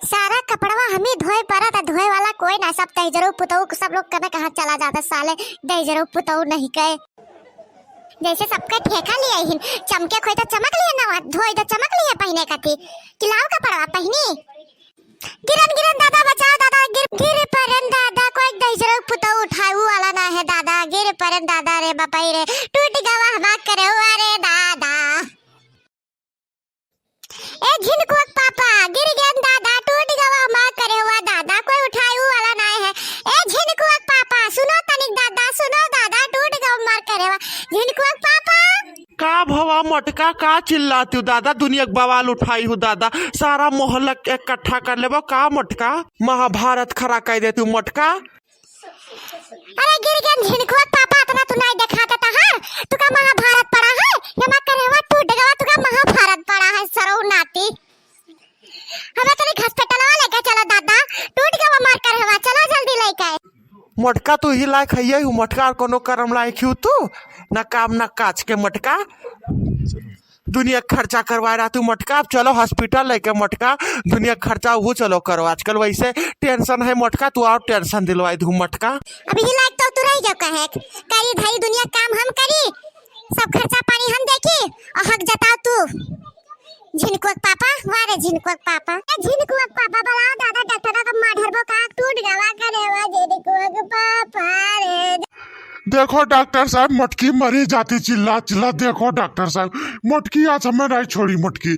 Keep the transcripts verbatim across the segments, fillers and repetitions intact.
सारा कपड़वा हमी धोए पड़त, धोए वाला कोई ना, सब दहिजरू पुतऊ, सब लोग कने कहाँ चला जाता साले दहिजरू पुतऊ नहीं के। जैसे सबके ठेका लिए हिन, चमके खोई तो चमक लिए ना, धोई तो चमक लिए पहिने कथी, कि लाओ कपड़वा पहिनी। गिरन गिरन दादा बचाओ दादा, गिर गिर परन दादा, कोई दहिजरू पुतऊ उठाऊ वाला ना है दादा, गिर परन दादा रे बपई रे, टूट गवा हमार करवा रे दादा। ए झिनकुआ के पापा, गिर गयन दादा, टूट गवा हमार करेवा दादा, कोई उठाऊ वाला नाय है। ए झिनकुआ के पापा, सुनो तनिक दादा, सुनो दादा, टूट गवा हमार करेवा। झिनकुआ के पापा। का भवा मोटका, का चिल्लाती हूँ दादा? दुनिया के बवाल उठाई हूँ दादा, सारा मोहल्ला के इकट्ठा कर लेबो का मोटका? महाभारत खड़ा कर देती हूँ मोटका। अरे गिर गयन झिनकुआ पापा, इतना तू नहीं देखाता तहार, तुका महाभारत पड़ा है, ये मैं करेवा टूट गवा, तुका महाभारत पड़ा है सरऊ नाती। हमें तनिक हॉस्पिटलवा लेके चलो दादा, टूट गवा हमार करेवा, चलो जल्दी लेके। मोटका तू ही लायक है, यही मोटका, और कोनो करम लायक ही तू, ना काम ना काज के मोटका। दुनिया खर्चा करवाए रहा तू मोटका, अब चलो हॉस्पिटल लेके मोटका, दुनिया खर्चा वो चलो करो। आजकल वैसे टेंशन है मोटका, तू और टेंशन दिलवाई दू मोटका। अब ये लायक तो तू रह गयो कहे, करी धरी दुनिया काम हम करी, सब खर्चा पानी हम देखी, और हक जताओ तू। झिनकुआ के पापा, वाह रे झिनकुआ के पापा। ए झिनकुआ के पापा, बुलाओ दादा डॉक्टर का, मार ढरबो का, टूट गवा करेवा झिनकुआ के पापा रे। देखो डॉक्टर साहब, मोटकी मरी जाती चिल्ला चिल्ला। देखो डॉक्टर साहब, मोटकी आज हमें नहीं छोड़ी मोटकी।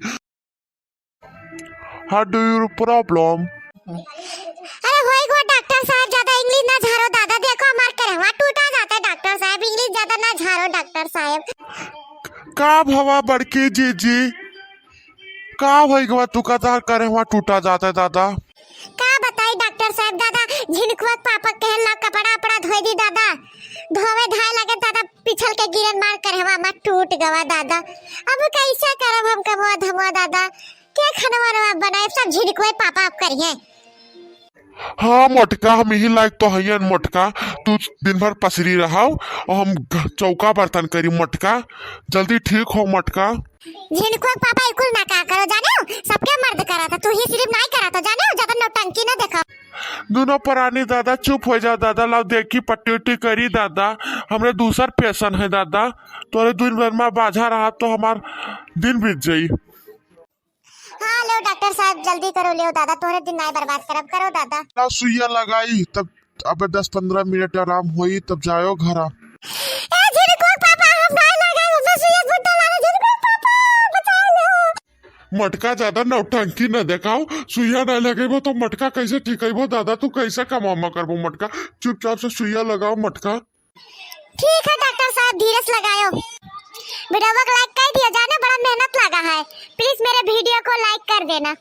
What do you problem? अरे होई गो डॉक्टर साहब, ज्यादा इंग्लिश ना झारो दादा, देखो हमार करेवा टूटा जाता है डॉक्टर साहब, इंग्लिश ज्यादा ना झारो डॉक्टर साहब। का भवा बड़की जीजी, का होई गवा तू का तहार करेवा टूटा जाता है दादा? का बताई डॉक्टर साहब, दादा झिनकुआ के पापा कहन ला कपड़ा अपड़ा धोए दी दादा, धोवे धाए लगे दादा, पिछल के गिरन मार करेवा हमार टूट गवा दादा। अब कैसे करब हम कमवा धमवा दादा, के खनवा रवा बनाए, सब झिनकुआ पापा आप करिए। हाँ मोटका, हम यही लायक तो हइयन मोटका, तू दिन भर पसरी रहाओ और हम घ-, चौका बर्तन करी मोटका, जल्दी ठीक हो मोटका। झिनकुआ पापा इकुल ना का करो जाने हो, सबके मर्द करा था, तू ही सिर्फ नाई करा था जाने हो, ज्यादा नौटंकी ना देखा। दोनों प्राणी दादा चुप हो जा दादा, लाओ देखी पट्टी उट्टी करी दादा, हमरे दूसर पेशन है दादा, तोरे दिन भर में बाझा रहा तो हमार दिन बीत जाई। हाँ, लेव डॉक्टर साहब, जल्दी करो, लेव दादा, तोहरे दिन नाय बर्बाद करब, करो दादा। ना सुइया लगाई, तब अब दस पन्द्रह मिनट आराम होई, तब जायो घरा। ए, झिनकुआ पापा, हम नाय लगाई, हमें सुइया गुड्डा लागे, झिनकुआ पापा, बचाओ लो। मटका ज्यादा नौटंकी न देखाओ, सुइया नाय लगेबो तो मटका कैसे ठीक होइबो दादा, तू कैसे कमामा करबो मटका, चुपचाप से सुइया लगाओ मटका। ठीक है डॉक्टर साहब, धीरज लगायो। वीडियो को लाइक कर दियो जाने, बड़ा मेहनत लगा है, प्लीज मेरे वीडियो को लाइक कर देना।